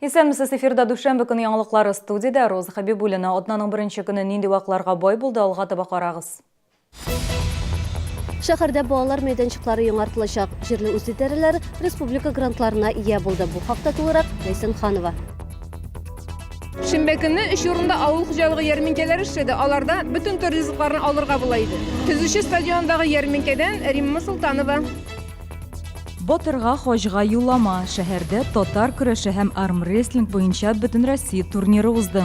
Исәнмесез, эфирда дүшәмбе көне яңалыклары студиядә Роза Хәбибуллина. Атнаның беренче көне нинди вакларга бай булды, алга таба карагыз. Шәһәрдә балалар мәйданчыклары яңартылачак. Җирле үзидарәләр республика грантларына ия булды. Бу хакта тулырак Ләйсән Ханова. Шимбә көнне өч урында авыл хуҗалыгы ярминкәләре эшләде. Аларда бөтен төр ризыкларны алырга була иде. Төзүче стадионындагы ярминкәдән Римма Солтанова. Батырга хаҗга юллама, шәһәрдә татар көрәше һәм армрестлинг буенча Бөтенроссия турниры узды.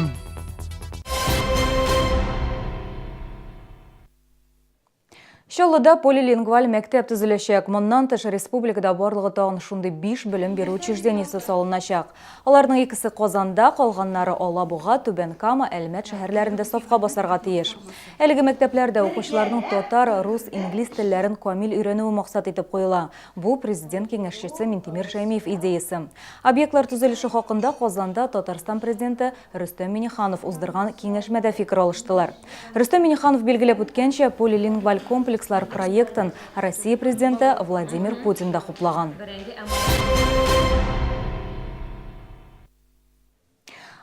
Чаллыда полилингваль мәктәп төзеләчәк. Моннан тыш, республикада барлыгы тагын шундый биш белем бирү учреждениесе салыначак. Аларның икесе Казанда, калганнары Алабуга, Түбән Кама, Әлмәт шәһәрләрендә сафка басарга тиеш. Әлеге мәктәпләрдә укучыларның татар, рус, инглиз телләрен камил өйрәнүе максат итеп куела. Бу, президент киңәшчесе Минтимер Шәймиев идеясе. Объектлар төзелеше хакында Казанда Татарстан Президенты Рөстәм Миңнеханов уздырган киңәшмәдә фикер алыштылар. Рөстәм Миңнеханов билгеләп үткәнчә, полилингваль комплекслар проектын Россия Президенты Владимир Путин да хуплаган.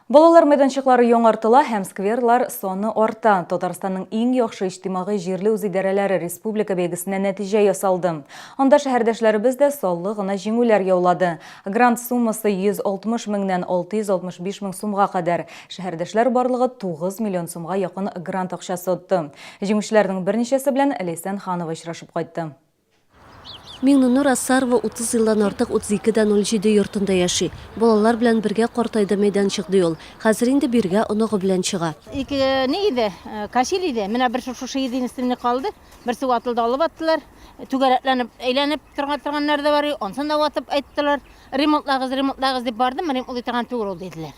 Балалар мәйданчыклары яңартыла һәм скверлар саны арта. Татарстанның иң яхшы иҗтимагый җирле үзидарәләре республика бәйгесенә нәтиҗә ясалды. Анда шәһәрдәшләребез дә саллы гына җиңүләр яулады. Грант суммасы 160 меңнән 665 мең сумга кадәр. Шәһәрдәшләр барлыгы 9 миллион сумга якын грант акчасы отты. Җиңүчеләрнең берничәсе белән Ләйсән Ханова очрашып кайтты. Миңненур Ассарова 30 елдан артык 32 дә 07 йортында яши. Балалар белән бергә картайды мәйданчык, ди ул. Хәзер инде бирегә оныгы белән чыга. Ике ни иде, качель иде. Менә берсе шушы единственный калды. Берсе ватылды, алып аттылар. Түгәрәкләнеп, әйләнеп торган торганнар да бар. Ансын да ватып айттылар. Ремонтлагыз, ремонтлагыз дип бардым, ремонтлый торган түгел ул, диделәр.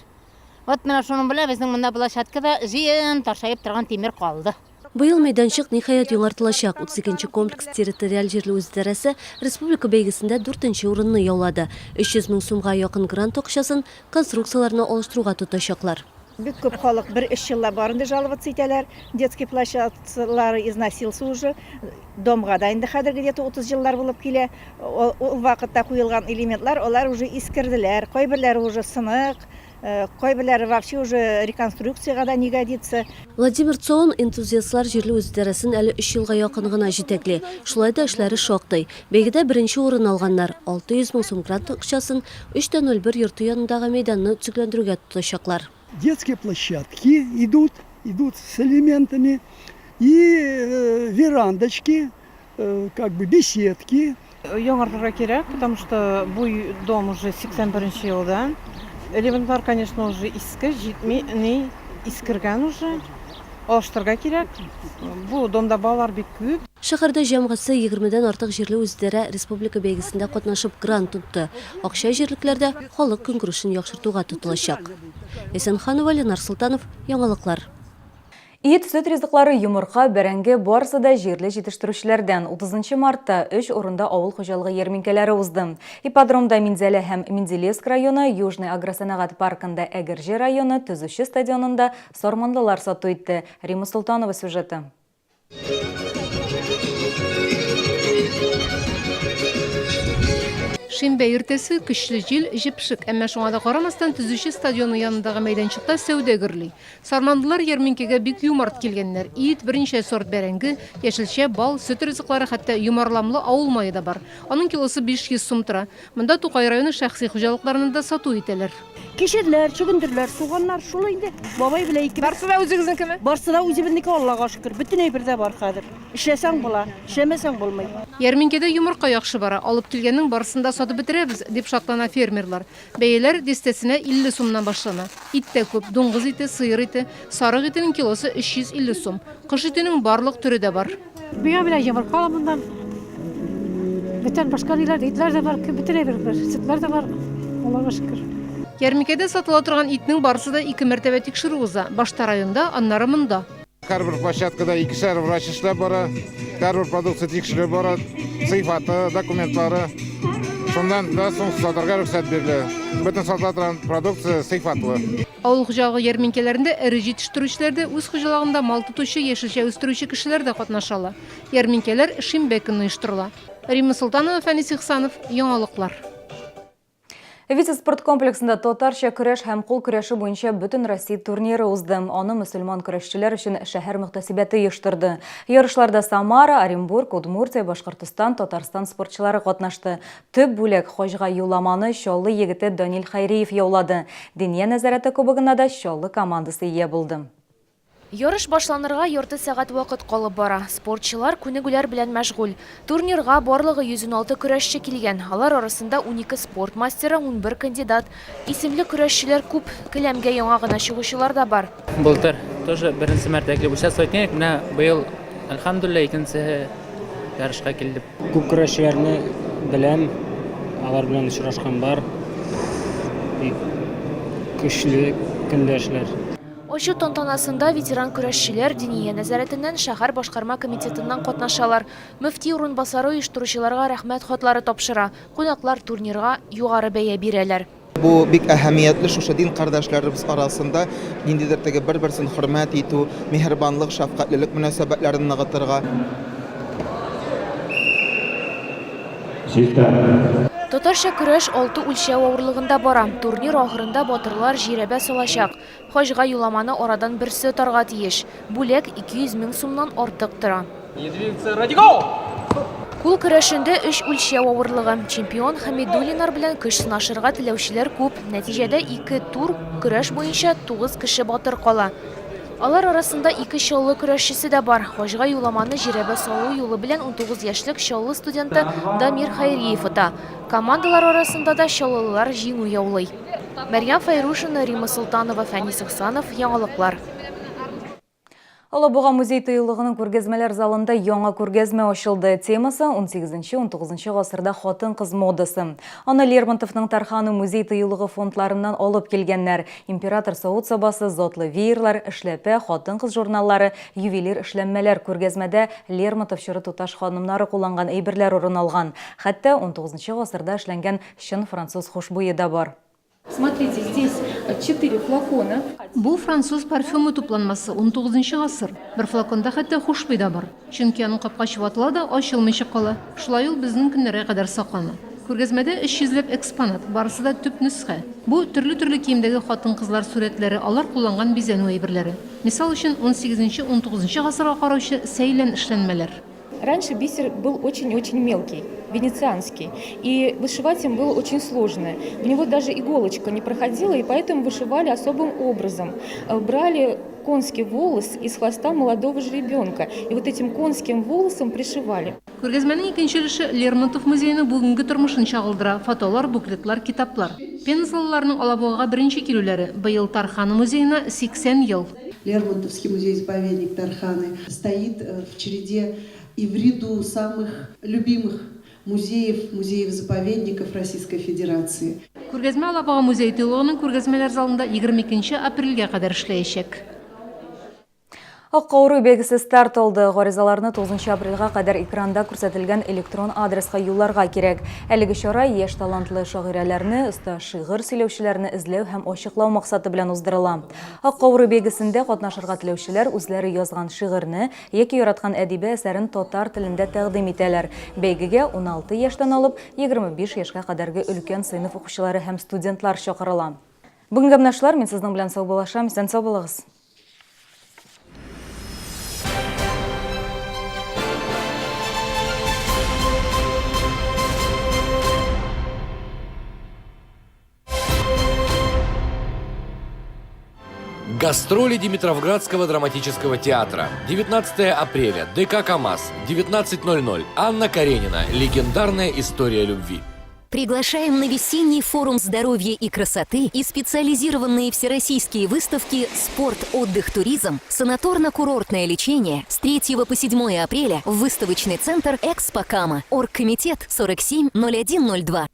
Вот менә шуның белән безнең монда площадкада җыен ташаеп торган тимер калды. Быел мәйданчык, ниһаять, яңартылачак. 32 нче комплекс территориаль җирле үзидарәсе республика бәйгесендә дүртенче урынны яулады. 300 мең сумга якын грант акчасын конструкцияләрне алыштыруга тотачаклар. Бик күп халык бер өч еллап бар инде жаловаться итәләр, детский площадкалары износился уже, домга да инде хәзер где-то 30 еллар булып килә. Ул вакытта куелган элементлар, алар уже искерделәр, кайберләре уже сынык, Кайберләре вообще уже реконструкциягә дә не годится. Владимир Цоун энтузиастлар җирле үзидарәсен әле өч елга якын гына җитәкли. Шулай да эшләре шактый. Бәйгедә беренче урын алганнар, 600 мең сум грант акчасын 3,01 йорты янындагы мәйданны төзекләндерүгә тотачаклар. Детские площадки идут, идут с элементами, и верандочки, как бы беседки. Яңартырга кирәк, потому что бу дом уже 81 нче елдан. Элементлар, конечно, уже иске, җитми, ни, искергән уже. Алыштырырга кирәк. Бу домда балалар бик күп. Шәһәрдә җәмгысе егермедән артык җирле үзидарә республика бәйгесендә катнашып грант отты. Акча җирлекләрдә халык көнкүрешен яхшыртуга тотылачак. Әсәнханова, Ленар Солтанов, Яңалыклар. Ит, сөт ризыклары, йомырка, бәрәңге, барысы да җирле җитештерүчеләрдән. 30 мартта өч урында авыл хуҗалыгы ярминкәләре узды. Ипподромда Минзәлә һәм Менделеевск районы, Южный агросәнәгать паркында Әгерҗе районы, Төзүче стадионында сарманлылар сату итте. Римма Солтанова сюжеты. Шимбә иртәсе, көчле җил, җепшек. Әмма шуңа да карамастан, Төзүче стадионы янындагы мәйданчыкта сәүдә гөрли. Сарманлылар ярминкәгә бик юмарт килгәннәр. Ит, берничә сорт бәрәңге, яшелчә, бал, сөт ризыклары, хәтта йомарламлы авыл мае да бар. Аның килосы 500 сум тора. Монда Тукай районы шәхси хуҗалыкларына да сату итәләр. Кишерләр, чөгендерләр, суганнар шул инде. Бабай белән икебез. Барсы да үзегезнекеме? Барсы да үзебезнеке, Аллага шөкер. Бөтен әйбер дә бар хәзер. Эшләсәң була, эшләмәсәң булмый. Ярминкәдә йомырка яхшы бара. Алып килгәннең барысын да сатып бетерәбез, дип шатлана фермерлар. Бәяләр дистәсенә 50 сумнан башлана. Ит тә күп, дуңгыз ите, сыер ите, сарык итенең килосы 350 сум. Кош итенең барлык төре дә бар. Миңа менә йомырка алам моннан. Бүтән башка ниләр, итләр дә бар, бөтен әйбер бар, сөтләр дә бар. Аллага шөкер. Ярминкәдә сатыла торган итнең барысы да ике мәртәбә тикшерү уза, башта районда, аннары монда. Һәрбер площадкада икешәр врач эшләп бара, һәрбер продукция тикшерелеп бара, сыйфаты, документлары. Шуннан да соң сатарга рөхсәт бирелә. Бөтен сатыла торган продукция сыйфатлы. Авыл хуҗалыгы ярминкәләрендә эре җитештерүчеләр дә, үз хуҗалыгында мал тотучы, яшелчә үстерүче кешеләр дә катнаша ала. Ярминкәләр шимбә көнне оештырыла. Римма Солтанова, Фәнис Ихсанов, Яңалыклар. Витязь спорткомплексында татарча көрәш һәм кул көрәше буенча Бөтенроссия турниры узды. Аны мөселман көрәшчеләр өчен шәһәр мөхтәсибәте оештырды. Ярышларда Самара, Оренбург, Удмуртия, Башкортостан, Татарстан спортчылары катнашты. Төп бүләк, хаҗга юлламаны Чаллы егете Данил Хәйриев яулады. Диния нәзарәте кубогына да Чаллы командасы ия булды. Ярыш башланырга ярты сәгать вакыт калып бара. Спортчылар күнегүләр белән мәшгуль. Турнирга барлыгы 116 көрәшче килгән. Алар арасында 12 спорт мастеры, 11 кандидат. Исемле көрәшчеләр күп. Келәмгә яңа гына чыгучылар да бар. Былтыр тоже беренче мәртә килеп участвовать иткән идек. Менә быел, әлхәмдүлилләһ, икенче ярышка килдем. Күп көрәшчеләрне беләм, алар белән очрашкан бар. Бик көчле көндәшләр. Ачу тантанасында ветеран көрәшчеләр Диния нәзарәтеннән, шәһәр башкарма комитетыннан катнашалар. Мөфти урынбасары оештыручыларга рәхмәт хатлары тапшыра. Кунаклар турнирга югары бәя бирәләр. Бу бик әһәмиятле, шушы дин кардәшләребез арасында ниндидер теге бер-берсен хөрмәт итү, миһербанлык, шәфкатьлелек мөнәсәбәтләрен ныгытырга. Татарча көрәш алты үлчәү авырлыгында бара. Турнир ахырында батырлар жирәбә салачак. Хаҗга юламаны арадан берсе отарга тиеш. Бүләк 200 мең сумнан артык тора. Кул көрәшендә өч үлчәү авырлыгы. Чемпион Хәмидуллиннар белән көч сынашырга теләүчеләр күп. Нәтиҗәдә ике тур көрәш буенча тугыз кеше батыр кала. Алар арасында ике Чаллы көрәшчесе дә бар. Хаҗга юламаны жирәбә салу юлы белән 19 яшьлек Чаллы студенты Дамир Хәйриев ота. Командалар арасында да чаллылылар җиңү яулый. Мәрьям Фәйрушина, Римма Солтанова, Фәнис Ихсанов, Яңалыклар. Алабуга музей-тыюлыгының күргәзмәләр залында яңа күргәзмә ачылды. Темасы, 18-19 гасырда хатын-кыз модасы. Аны Лермонтовның Тарханы музей-тыюлыгы фондларыннан алып килгәннәр. Император савыт-сабасы, затлы веерлар, эшләпә, хатын-кыз журналлары, ювелир эшләнмәләр күргәзмәдә Лермонтов чоры туташ ханымнары кулланган әйберләр урын алган. Хәтта 19 гасырда эшләнгән чын француз хушбуе да бар. Смотрите, здесь четыре флакона. Бу француз парфюмы тупланмасы, унтугызынчы гасыр. Бер флаконда хәтта хушбуй да бар. Чөнки аның капкачы ватыла да, ачылмыйча кала. Шулай ул безнең көннәргә кадәр саклана. Күргәзмәдә өч йөзләп экспонат, барысы да төп нөсхә. Бу, төрле-төрле киемдәге хатын-кызлар сурәтләре, алар кулланган бизәнү әйберләре. Мисал өчен, унсигезенче-унтугызынчы гасырга караучы сәйлән эшләнмәләр. Раньше бисер был очень-очень мелкий, венецианский, и вышивать им было очень сложно. В него даже иголочка не проходила, и поэтому вышивали особым образом. Э, брали конский волос из хвоста молодого жеребенка, и вот этим конским волосом пришивали. Күргәзмәнең икенче өлеше Лермонтов музееның бүгенге тормышын чагылдыра, фотолар, буклетлар, китаплар. Пензалыларның Алабугага беренче килүләре, быел Тархан музеена 80 ел. Лермонтовский музей-заповедник Тарханы стоит э, в череде и в ряду самых любимых музеев, музеев-заповедников Российской Федерации. Күргәзмә Алабуга музей-тыюлыгының күргәзмәләр залында 22 апрельгә кадәр эшләячәк. Ак каурый бәйгесе старт алды. Гаризаларны 9 апрельгә кадәр экранда күрсәтелгән электрон адреска юлларга кирәк. Әлеге чара яшь талантлы шагыйрәләрне, оста шигырь сөйләүчеләрне эзләү һәм ачыклау максаты белән уздырыла. Ак каурый бәйгесендә катнашырга теләүчеләр үзләре язган шигырьне яки яраткан әдибе әсәрен татар телендә тәкъдим итәләр. Бәйгегә 16 яшьтән алып 25 яшькә кадәрге өлкән сыйныф укучылары һәм студентлар чакырыла. Бүгенгә менә шулар, мин сезнең белән саубуллашам. Исән-сау булыгыз! Гастроли Димитровградского драматического театра. 19 апреля. ДК КАМАЗ. 19.00. Анна Каренина. Легендарная история любви. Приглашаем на весенний форум здоровья и красоты и специализированные всероссийские выставки «Спорт, отдых, туризм», «Санаторно-курортное лечение» с 3 по 7 апреля в выставочный центр «Экспо Кама». Оргкомитет 47 0102.